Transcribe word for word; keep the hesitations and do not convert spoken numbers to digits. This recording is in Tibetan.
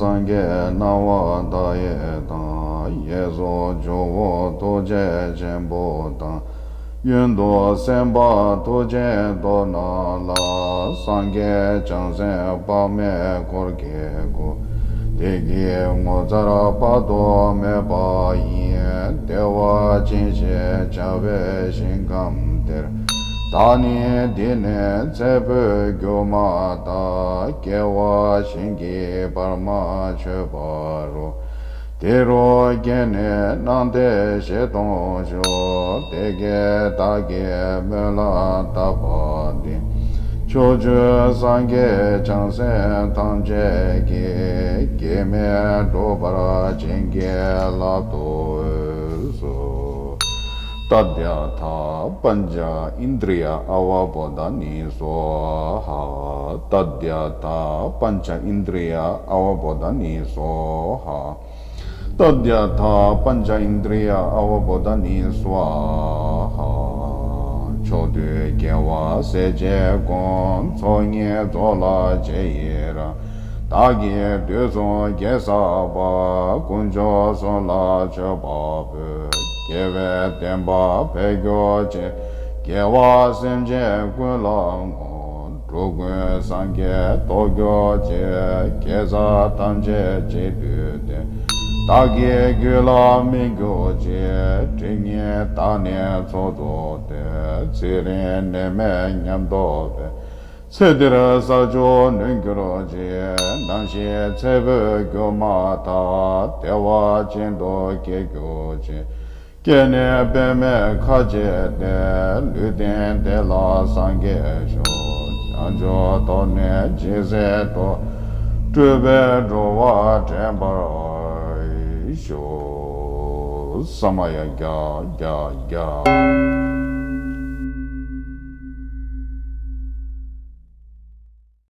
སངས་རྒྱས་སྣང་བ་མཐའ་ཡས་དང་། གཡས་སུ་ཇོ་བོ་ཐུགས་རྗེ་ཆེན་པོ་དང་། གཡོན་དུ་སེམས་དཔའ་ཐུགས་རྗེ་མདོག་ནག་ལ། སངས་རྒྱས་བྱང་སེམས་དཔག་མེད་འཁོར་གྱིས་བསྐོར། དེ་ཉིད་ངོ་མཚར་དཔག་ཏུ་མེད་པ་ཡི། བདེ་བ་ཅན་ཞེས་བྱ་བའི་ཞིང་ཁམས་དེར། བདག་ནི་འདི་ནས་ཚེ་འཕོས་གྱུར་མ་ཐག་སྐྱེ་བ་གཞན་གྱིས་བར་མ་ཆོད་པ་རུ། དེ་རུ་སྐྱེས་ནས་སྣང་མཐའི་བཞི་སྟོང་བཞུགས། དེ་སྐད་བདག་གིས་སྨོན་ལམ་བཏབ་པ་འདི། ཕྱོགས་བཅུའི་སངས་རྒྱས་བྱང་སེམས་ཐམས་ཅད་ཀྱིས། གེགས་མེད་འགྲུབ་པར་བྱིན་གྱིས་བརླབ་ཏུ་གསོལ་སོ། तद्यथा पञ्च इन्द्रिय अवबोधने स्वाहा। तद्यथा पञ्च इन्द्रिय अवबोधने स्वाहा। तद्यथा पञ्च इन्द्रिय अवबोधने स्वाहा। ཕྱོགས་དུས་རྒྱལ་བ་སྲས་བཅས་ཀུན། ཚོགས་གཉིས་རྫོགས་ལ་རྗེས་ཡི་རང་། བདག་གིས་དུས་གསུམ་དགེ་བསགས་པ། དཀོན་མཆོག་གསུམ་ལ་མཆོད་པ་ཕུལ། དགེ་བའི་བསྟན་པ་འཕེལ་གྱུར་ཅིག་དགེ་བ་སེམས་ཅན་ཀུན་ལ་བསྔོ། འགྲོ་ཀུན་སངས་རྒྱས་རྟོགས་གྱུར་ཅིག་དགེ་རྩ་ཐམས་ཅད་གཅིག་བསྡུས་ཏེ། བདག་གི་རྒྱུད་ལ་སྨིན་གྱུར་ཅིག་སྒྲིབ་གཉིས་དག་ནས་ཚོགས་རྫོགས་ཏེ། ཚེ་རིང་ནད་མེད་ཉམས་རྟོགས་པའི། ཚེ་འདིར་ས་ཆུ་ནོན་གྱུར་ཅིག་ནམ་ཞིག་ཚེ་འཕོས་གྱུར་མ་ཐག་བདེ་བ་ཅན་དུ་སྐྱེ་གྱུར་ཅིག་སྐྱེས་ནས་པདྨའི་ཁ་བྱེ་སྟེ། ལུས་རྟེན་དེ་ལ་སངས་རྒྱས་ཤོག་བྱང་ཆུབ་ཐོབ་ནས་ཇི་སྲིད་དུ། སྤྲུལ་པས་འགྲོ་བ་འདྲེན་པར་ཤོག་ས་མ་ཡ་བརྒྱ་བརྒྱ་བརྒྱ།